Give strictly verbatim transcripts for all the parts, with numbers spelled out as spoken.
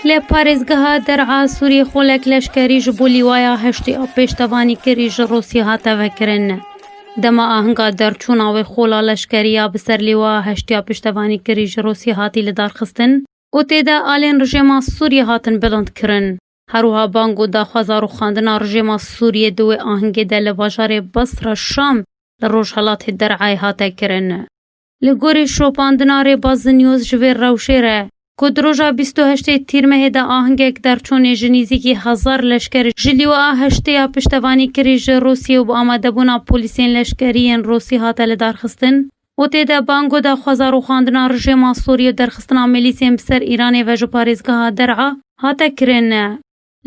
Li parêzgeha Der'a Sûriyê xolek leşkerî ji bo lîwaya heştê a pêştevanî kirî ji Rûsya hate vekirin. Dema ahinga derçûna wê xola leşkerî ya bi ser lîwaya heştê a pêştevanî kirî ji Rûsya hatî lidarxistin û tê de alên rejêma Sûriyê hatin bilind kirin. Her wiha bang û daxwaza rûxandina rejêma Sûriyê di wê ahingê de li bajarê Basra Şam li rojhelatê Der'ayê hate kirin. Li gorî şopandina Rêbaz News ji vê rewşê re, ku di roja bîst û heştê Tîrmehê de ahingek derçûnê ji nîzîkî hezar leşker ji lîwaa heştê ya piştevanî kirî ji Rûsiyê û bi amadebûna polîsên leşkerî yên Rûsî hate lidarxistin û tê de bang û daxwaza rûxandina rejêma Sûriyê û derxistina milîsên bi ser Îranê ve ji parêzgeha Der'a hate kirin.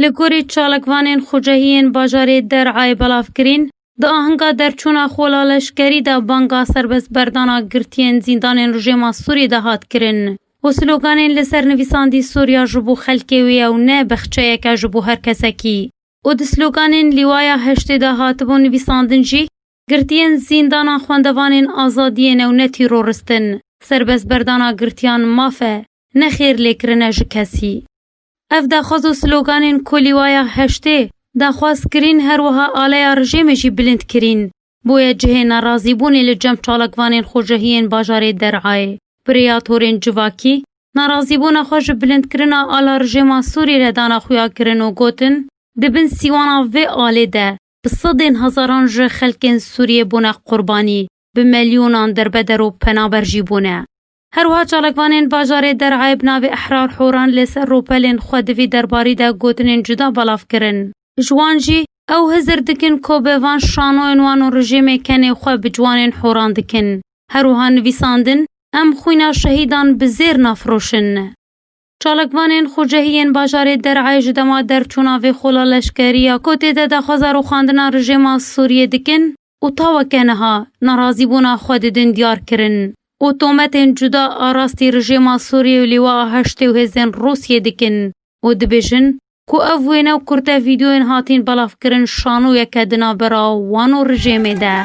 Li gorî çalakvanên xwecehiyên bajarê Der'ayê belav kirîn, di ahinga derçûna xola leşkerî de banga serbestberdana girtiyên zîndanên rejêma Sûriyê de hat kirin û sloganên li ser nivîsandî Sûriya ji bo xelkê wê ye û ne bexçeyeke ji bo her kesekî û di sloganên lîwaya heştê de hatibû nivîsandin jî, girtiyên zîndana xwendevanên azadiyê ne û ne tîroristin, serbestberdana girtiyan maf e, ne xêr lêkirine ji kesî. Ev daxwaz û sloganên ku lîwaya heştê daxwaz kirîn, her wiha aleya rejêmê jî bilind kirîn, bûye cihê nerazîbûnê li cem çalakvanên xwecehiyên bajarê Der'ayê. Bi rêya torên civakî, nerazîbûna xwe ji bilindkirina ala rejêma Sûriyê re dana xuya kirin û gotin, di bin sîwana vê alê de bi sedên hezaran ji xelkên Sûriyê bûne qurbanî, bi melyonan derbeder û penaber jî bûne. Her wiha çalakvanên bajarê Der'ayê bi navê Ehrar Horan li ser rûpelên xwe di vî derbarî de gotinên cuda belav kirin. Ji wan jî ew hizir dikin ku bi van şanoyên wan û rejêmê kenê xwe bi ciwanên Horan dikin. Her wiha nivîsandin, em xwîna şehîdan bi zêr nafiroşin. Çalakvanên xwecehiyên bajarê Der'ayê ji dema derçûna vê xola leşkerî ya ku tê de daxwaza rûxandina rejêma Sûriyê dikin û ta weke niha nerazîbûna xwe didin diyar kirin û tometên cuda a rastî rejêma Sûriyê û lîwaa heştê û hêzên Rûsiyê dikin û dibêjin ku ev wêne û kurte vîdeoyên hatîn belavkirin şanoyeke di navbera wan û rejêmê de.